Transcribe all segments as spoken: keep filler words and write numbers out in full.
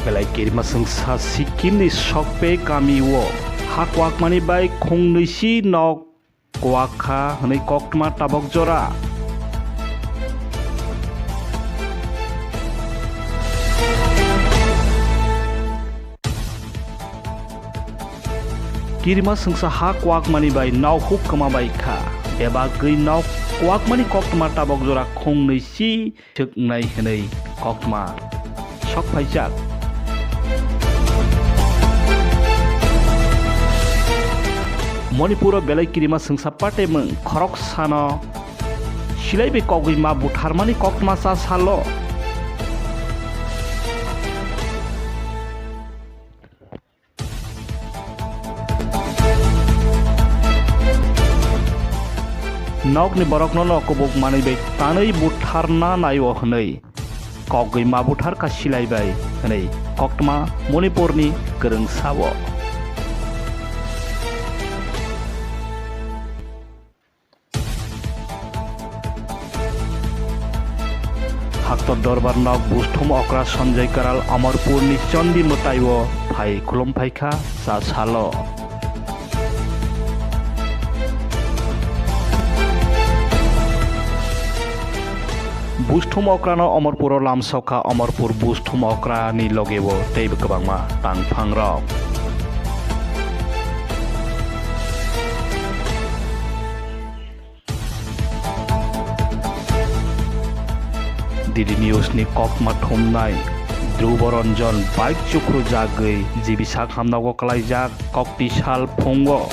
Belai kirima chwngsa Sikkim ni Sokpe kami o ha kwakmani bai khongnwi si nok kwak kha hwnwi koktwma tabok jora. Kirima chwngsa ha kwakmani bai nok huk kwma bai kha. Bebak gwi nok kwakmani koktwma tabok jora khongnwi si swknai hwnwi koktwma sok phaijak. Manipuro belai kirima chwngsa patemwng khoroksano silai bai kogwi ma butharmani koktwma cha salo. Nokni borokno no kubuk manwi bai tanwi butharna naio hwnwi kogwi ma buthar kha silai bai hwnwi koktwma Manipurni kwrwng sao. Haktor Dorbar nok Busthum Okra Sanjay Karal Amarpurni Chandi mwtaio phai khulum phaikha cha salo. Busthum Okrano Amarpuro lamsokha, Amarpur Busthum Okrani logeo teibo kwbangma tangphangrok. Dili News ni koktwma thumnai, Dhrubo Ranjan bike chukrujagwi G B sak hamnago kwlaijak kokti sal phungo.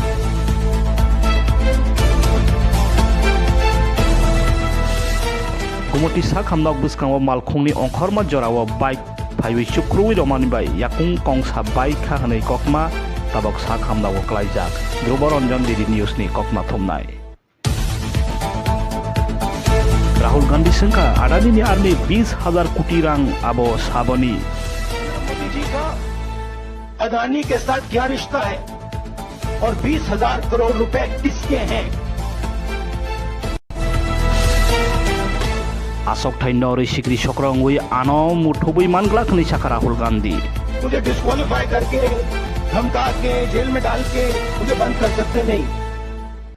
Gumoti sak hamnok bwskango malkhungni ongkhorma jorao bike phaiwi chukrui romani bai yakung kongsa bike kha hwnwi koktwma tabok sak hamnago kwlaijak. Dhrubo Ranjan, Dili News ni koktwma thumnai. Rahul Gandhi swngkha, Adani ni arni bis hajar koti rang abo saboni. Modi जी का अदानी के साथ क्या रिश्ता है और बीस हजार करोड़ रुपए किसके हैं? Asok thai norwi sikri sokro wngwi ano muthubwi manglak hwnwi sakha Rahul Gandhi. मुझे डिस्क्वालीफाई करके, धमका के, जेल में डाल के मुझे बंद कर सकते नहीं।